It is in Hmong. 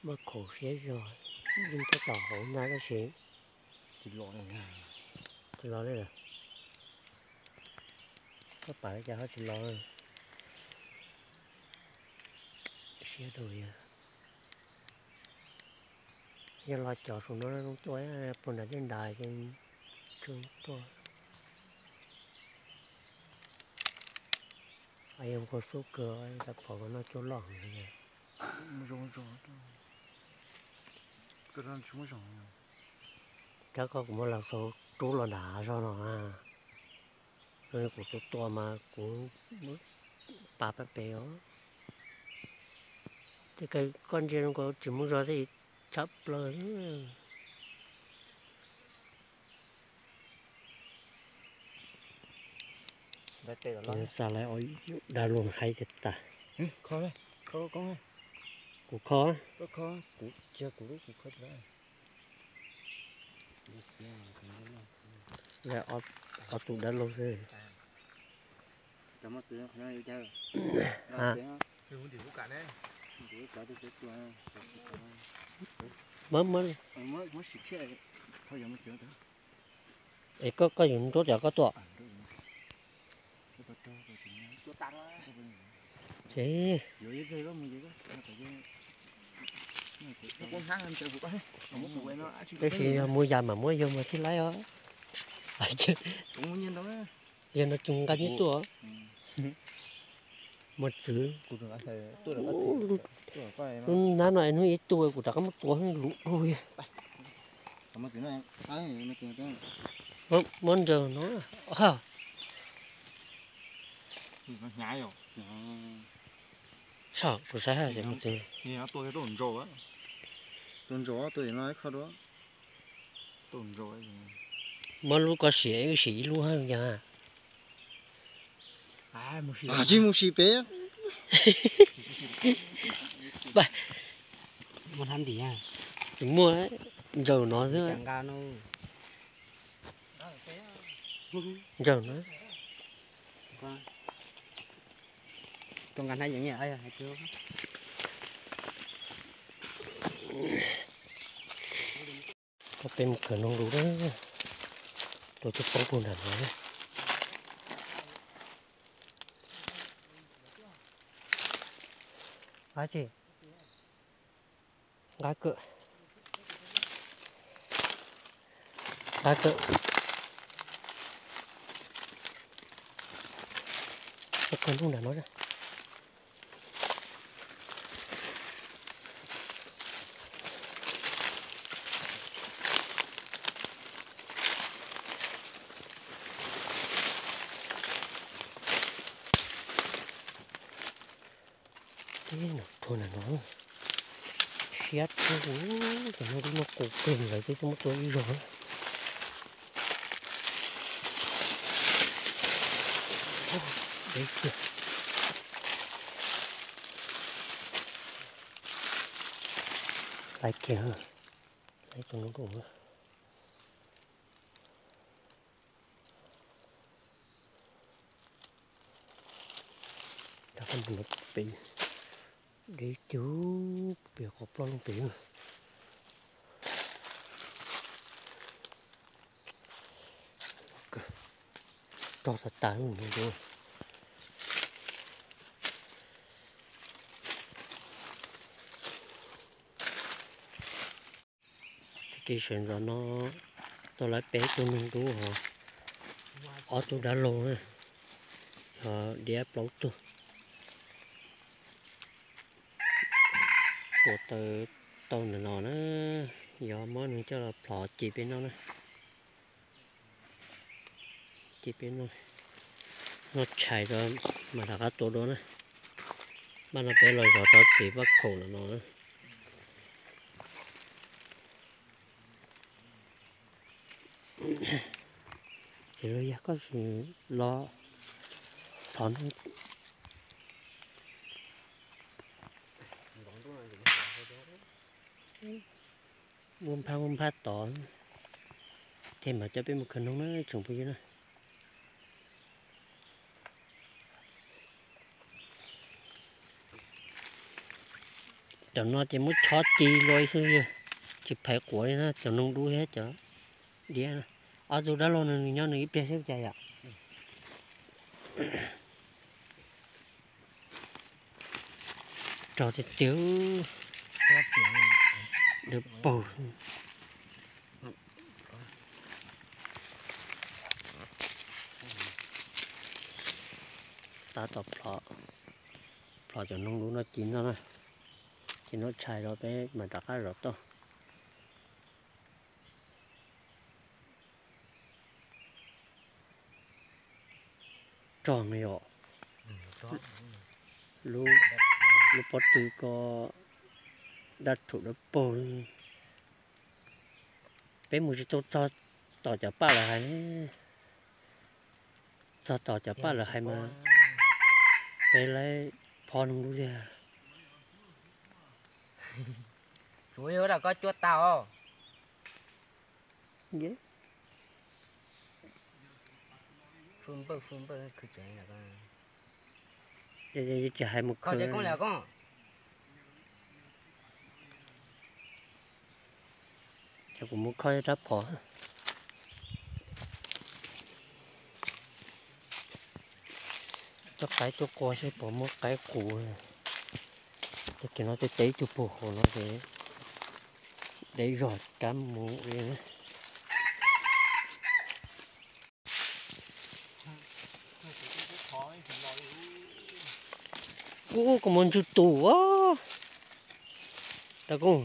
Muaj khoom siab zog, yeej tuaj tom hauv ntag tab sis tsis los li lawm. Koj pam li cas ho tsis los. Siab dua yog, yog los cov saum no zoo tuaj, puag nram tej nrad ces tsis tuaj. Yog nqua xub kawg, cas phom no cua loj heev li. Rab koj kuv muab los xaus rub los nram zog no na. Kuv tua tua mas kuv pa pem pem os. Ces koj ntsia zoo nkaus tsis muaj zog thiaj tshab plaws. Xa lawv ua yus dag luag haib tiag tas. Kuv kho, ob tug dab laug xwb. Es koj, koj yuav nrub cov koj tuaj. Tab sis yog mus yam mam muab yawg mas thiaj laib os. Yawg no tsis nqa nyiaj tuaj. Muaj txwv. Lub hnab no es hnub ib tug kuv rov qab muab tuav lub dug. Muab nraug no. Saib kuv saib, muab lub koj siv, wb siv ib lub yog. Tsis mus sim pem. Muaj hnab ntim, tsis muaj, ntsaws no xwb. Ntsaws no. Peb mus khawv noog dua na, tua cov poob puag nram no. Nqa tsi, nqa kawm, nqa kawm. Tua khawv noog nram no. Tib no rhuav nram no, siab tshaj, cov no twb muab qus kawg lawm twb tsis muab tua ib zaug. Deb kiag. Laiv kiag, laiv tus no rau. Rov qab mus pem, deb kiag, pem qhov ploj loo pem. Rog tas tas li. Tag kis sawv ntxov no tau lawv peb tug noog dub, ob tug dab laug, yog diab plaub tug. Tua taw tau ntawm no na, yog muab nws coj los plhov ci peb noj na. Ci peb noj, noj tshais rau mas rov qab tua dua na. Npaj no peb los zov tsob txiv paj khaum no no. Ces los yog koj sim los thov no. Muaj nphab muaj nphab tod, ces mas coj peb mus khawv noog na tsoom phooj ywg na. Cov no ces muab chob ci lua xwb, tsis phais quav li na, cov noog dub thiab cov diav. Ob tug dab laug no nws nyob nws ib pliag xwb cas yom. Rog tiag tiag, dawb paug. Tab tom plhov cov noog dub no ci noj na, ces noj tshais los peb mam rov qab zov toj. Rog no yom, lub pob tw ko dab rhuv dawb paug li. Peb mus tsis tau txog tom cov paj lawv hais, txog tom cov paj lawv hais mas peb laib phob noog dub tiag. Tsuav yog koj cuab tau. Tsis hais mus kho. Ces kuv mus kho rab phom. Coj qaib tuaj qua seb puas muaj qaib qus. Tag kis no tej tes ib tug puag hauv no ces de zog kab mus li. Ub, koj muab ntswj tus a. Tau koj.